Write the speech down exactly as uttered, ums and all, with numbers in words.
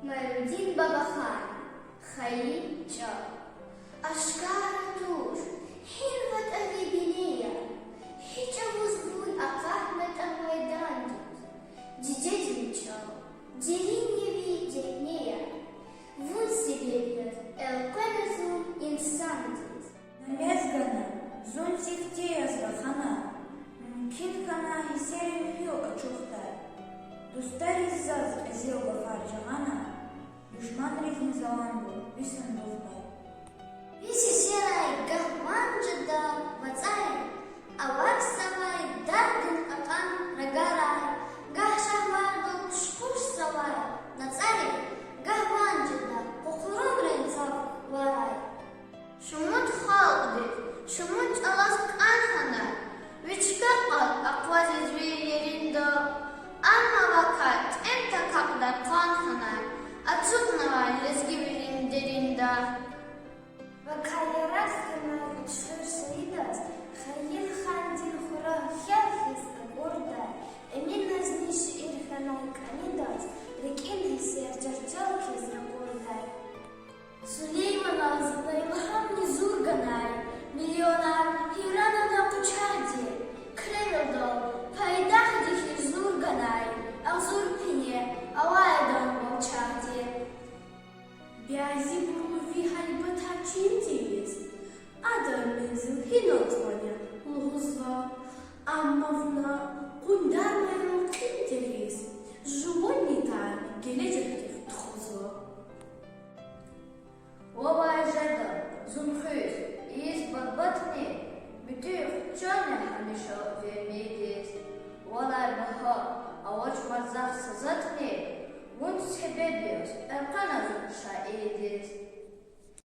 Майрудин Бабахан. Хайи чӀал. Ашкара туш, гьинватӀа ви бине я, гьи чӀавуз вун акъатнатӀа майдандиз. Дидедин чӀал, дерин я ви дегьне я, вун себеб яз элкъвена зун инсандиз. На мез гана, зун сифте яз рахана, мумкин хьана гьиссерин гьуьл ачухдай. Дустариз заз кьезил гафар жагъана, душманризни заланбур ви сандухдай. Вич гьиссерай гагь ван жеда вацӀари, авахьзавай дардин кьакьан рагарай, гагь шагьвардал кушкушзавай нацӀари, гагь ван жеда къукъурунрин цав варай. Шумуд халкьдиз, шумуд чӀалаз кӀан хьанай, ви чка кьаз акъвазиз ви еринда, амма вакай тӀем такахъдай къван хьанай, ацукьнавай лезгивилин деринда. Вакай яракь хьанай Кьуьчхуьр Саидаз Хайил хандин хура хьел хьиз акӀурдай, Эминазни шиир хьанай кӀанидаз рикӀин гьиссер чарчел хьиз ракъурдай. Сулейманаз на илгьамни зур ганай, миллионар гьейран ана къучагъди, Кремлдал пайдахъди хьиз зур ганай, агъзур пине авай адан валчагъди. Бязибурлу ви гьайбатар чин тийиз, адан мензил гьинал кьван я лугьузва. Амма вуна къундармайрал кьин тегъиз, жуванни тар гележегдив тухузва. Вавай жеда зун хуьз ийиз барбатӀни, муьтӀуьгъ чан я гьамиша ви умиддиз. Валай багьа авач мазах са затӀни, вун себеб яз элкъвена зун шаирдиз.